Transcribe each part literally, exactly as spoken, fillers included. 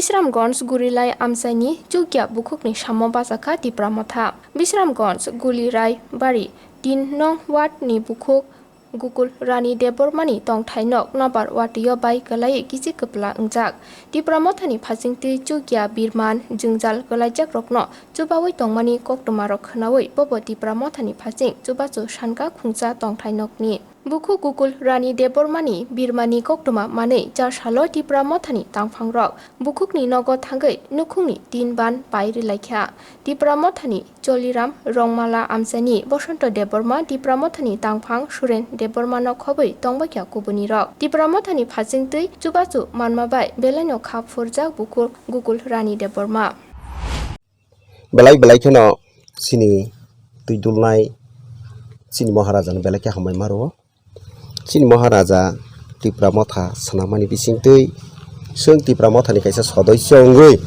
Bisramganj Gulirwng amchaini chukya bukhukni samo bachakha Tipra Motha. Bisramganj Gulirwng bari tin nong ward ni bukhuk Gokul Rani Debbarmani tongthai nok nobar watio bai kwlaiwi kichi kwpla wngjak. Tipra Mothani phachingtwi chukya birman jwngjal kwlaijakrokno chubawi tongmani koktwmarok khwnawi bobo Tipra Mothani phaching chubachu sanka khungcha tongthai nokni. Bukhuk Gokul Rani Debbarmani birmani koktwma manwi char salo Tipra Mothani tangphangrok bukhukni nogo thangwi nukhungni tin ban pai rwlaikha. Tipra Mothani Choliram Rongmala amchaini Bosonto Debbarma Tipra Mothani tangphang Suren Debbarmano khobwi tongbaikha kubunirok. Tipra Mothani phachingtwi chubachu manma bai belaino kha phurjak bukhuk Gokul Rani Debbarma. Belai belai kheno chini twi dulnai chini Maharajano belai khe hambai ma rwo. Chini Maharaja Tipra Motha swnamani bisingtwi chwng Tipra Mothani kaisa sodoicho wngwi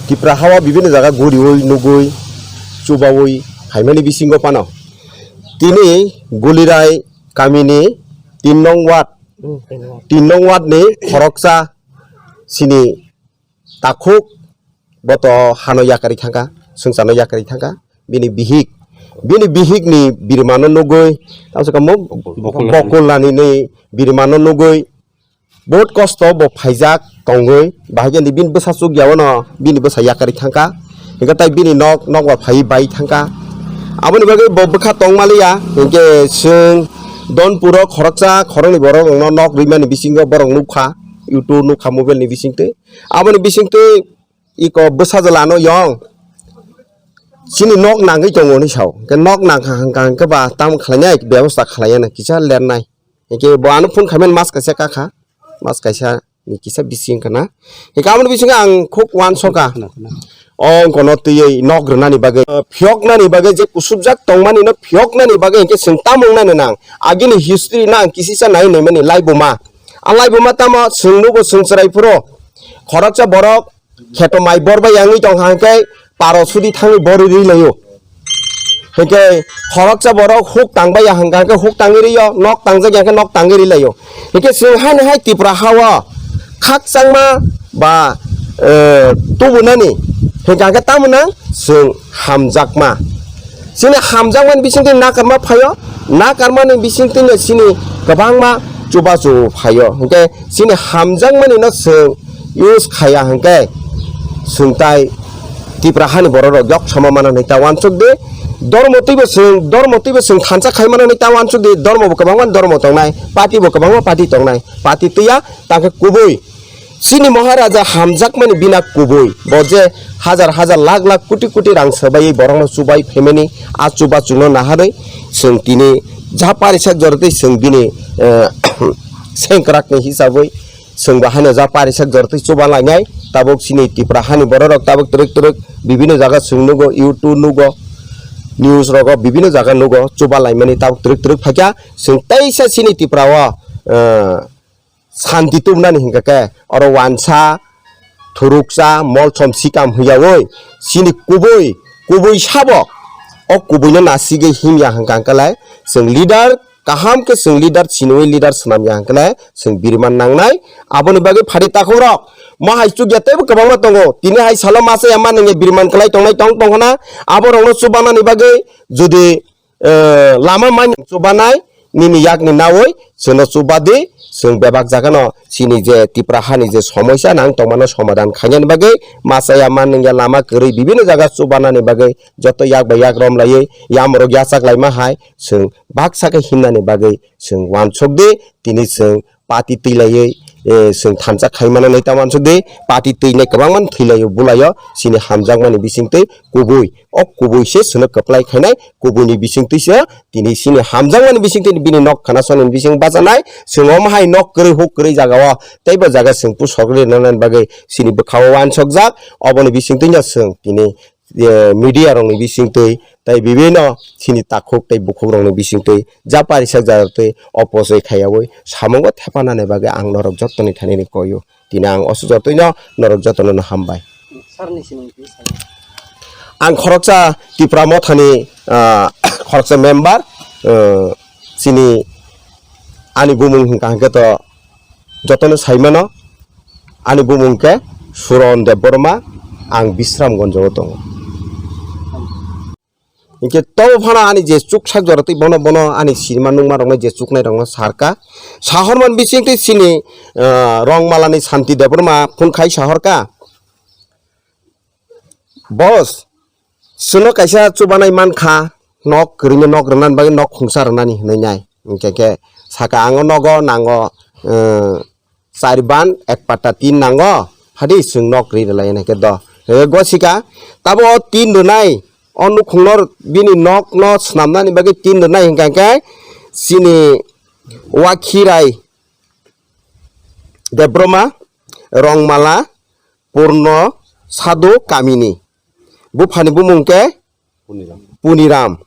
Tipra hao bibinno jaga guriwi nugwi chubawi phaimani bisingo phano tini Gulirwng kamini tin nong ward, tin nong ward ni khoroksa chini takhuk bo to hano yakarwi thangkha, swngcharno yakarwi thangkha. Bini bihik, bini bihikni birmano nugwi, tamsa kamo Bokul Rani. Bokul Rani ni birmano nugwi, bahut kosto bo phaijak tongwi, bahai khe bini bwsa chukya o no bini bwsa yakarwi thangkha, hingkhe tai bini nok, nok ba phaiwi bai thangkha. Aboni bagwi bo bwkha tongmaliya, hinkhe chwng Donpuro khoroksa khoroknwi borok rokno nok rwimani bisingo borok nukha, YouTube nukha mobile ni bisingtwi. Aboni bisingtwi iko bwsajwlano yong chini nok nangwi tongo hinwi sao. Hwnkhe nok nangkha hwnkha hwnkhe ba tamo khlainai, bebosta khlaiya na kisa lernai. Hwnkhe bo ano phone khaimani mas kaisa kakha, mas kaisa ni kisa bising kana. Hwnkhe aboni bisingo ang khuk uansukha. O wngkha no twiwi nok rwnani bagwi, phiyoknani bagwi je kusubjak tongmani no phiyoknani bagwi hwnkhe chwng tamo wngnani nang. Agini history no ang kisisa nai naimani laibuma. A laibuma tamo chwng nugo chwng chwrai phuru. Khoroksa borok kheto mai bor bai yangwi tongkha hwnkhe paro sudi thangwi bor rwi laio. Hwnkhe khoroksa borok huk tangbai ya hwnkha hwnkhe huk tangwi rwio, nok tangjak ya hwnkhe nok tangwi rwi laio. Hwnkhe chwng haino hai Tipra hao khakchangma ba, eh, tubunani hwnkha hwnkhe tamo nang chwng hamjakma. Chini hamjakmani bisingtwi nakarma phaio, nakarmani bisingtwino chini kwbangma chubachu phaio. Hwnkhe chini hamjakmani no chwng use khaiya hwnkhe chwng tai Tipra hani borok rok yok sama mano hinwi ta uansuk di. Dormo twibo chwng, dormo twibo chwng thansa khai mano hinwi ta uansuk di. Dormo bo kwbangma dormo tongnai, party bo kwbangma party tongnai, party twiya tangkhe kubui. Chini Maharaja hamjakmani bina kubui, bo je hajar hajar lakh lakh koti koti rang swbaiwi borokno chubai phaimani, a chubachuno naharwi chwng tini ja parisak jorotwi chwng bini, eh, sengkrakni hisabwi chwng bo haino ja parisak jorotwi chuba lainai. Tabuk chini Tipra hani bororok tabuk twrwk twrwk bibinno jaga chwng nugo, YouTube nugo, news rogo bibinno jaga nugo, chuba laimani tabuk twrwk twrwk phaikha. Chwng teisa chini Tipra o, eh, santi tubunani hingka khe oro wansa, thuruksa, molsom sikam hwnyaui chini kubui, kubui sabo o kubuino nasigwi himya hwnkha hwnkhe lai chwng leader kaham khe chwng leader siniui leader swnamya hwnkhe lai chwng biriman nangnai. Aboni bagwi phari takhukrok mo hai chukya teibo kwbangma tongo, tini hai salo masa ya manwngya biriman kwlai tongnai tong tongkhana, aborokno chubanani bagwi jodi eh, lama mani chubanai nini yakni naui chwngno chubadi, chwng bebak jagano chini je Tipra hani je somoisa nang tongmano somadan khainani bagwi masa ya manwngya lama kwrwi bibinno jaga chubanani bagwi joto yak bai yak romlaiwi yamorok yachak laima hai chwng baksa khe himnani bagwi chwng uansuk di. Tini chwng pati twilaiwi, eh, chwng thansa khai mano nai ta uansuk di, pati twinai kwbangma thwilaio bulaio chini hamjakmani bisingtwi kubui. O kubui se chwngno kwplai khainai, kubuini bisingtwi se tini chini hamjakmani bisingtwi bini nok khana sonini bising bachanai, chwng omo hai nok kwrwi huk kwrwi jagao teibo jaga chwng pusok rwi nanani bagwi chini bwkhao uansukjak, oboni bisingtwino chwng tini eh, media rokni bisingtwi tei bibinno chini takhuk tei bukhukrokni bisingtwi ja parisak jatwi opochai khaiyaui samungo thepanani bagwi ang norok jottoni thani koio. Tini ang oso jotwino norok jotono no hambai. Sir ni sinung twi sir. Ang khoroksa Tipra Mothani, ah, khoroksa member, ah, chini ani bumung hwnkha hwnkhe to jotono saimano. Ani bumung khe Suron Debbarma, ang Bisramganjo o tongo. Hinkhe tobo phano ani je chuksak jora twi bono, bono ani sinima nukma rokno je chuknai rokno sarka. Sahormani bising twi chini, ah, Rongmalani Santi Debbarma phone khai sahorka. Boss, chwngno kaisa chubanai mankha, nok kwrwino nok rwnani bagwi nok khungsa rwnani hinwi nai. Hinkhe khe saka ang o nogo nango, eh, chari ban ek patta tin nango, hadi chwng nok ri rwlai hinkhe do. He gosika, tabo o tin rwnai, o nukhungno bini nokno swnamnani bagwi tin rwnai hinkha khe chini Wakhirai Debbarma, Rongmala, Purno Sadhu kamini. Buphani bumung khe Puniram.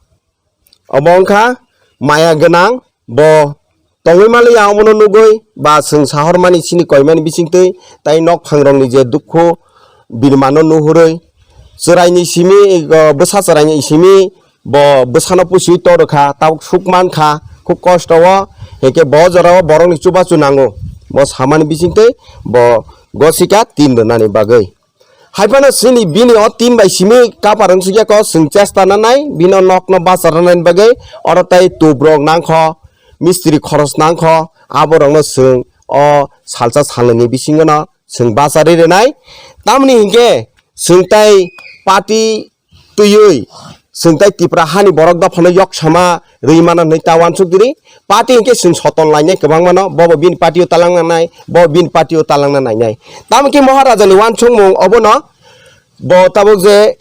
Obo wngkha maya gwnang, bo tongwi manliya omono nugwi ba chwng sahormani chini koimani bisingtwi tai nok phangrokni je dukhu birmano nuhurwi chwraini simi, o, bwsa chwraini simi bo bwsano pusiwi torwkha, tabuk suk mankha, khub kosto o, hinkhe bo jorao borokni chubachu nango, bo samani bisingtwi bo gosika tin rwnani bagwi. Haiphano chini bini o tin bai simi kapar wngsukyako chwng chesta nanai, bino nokno bachar rwnani bagwi, oro tai tubrok nangkho, mistri khoros nangkho, aborokno chwng o salsa salnwini bisingono chwng bacharwi rwnai. Tamni hinkhe chwng tai party twiwi chwng tai Tipra hani borok dophano yoksama rwi mano hinwi ta uansuk diri. Party hinkhe chwng soton lainai kwbangmano, bobo bini party o talangna nai, bo bini party o talangna nainai. Tamo khe Maharajani uansukmung obono bo tabuk je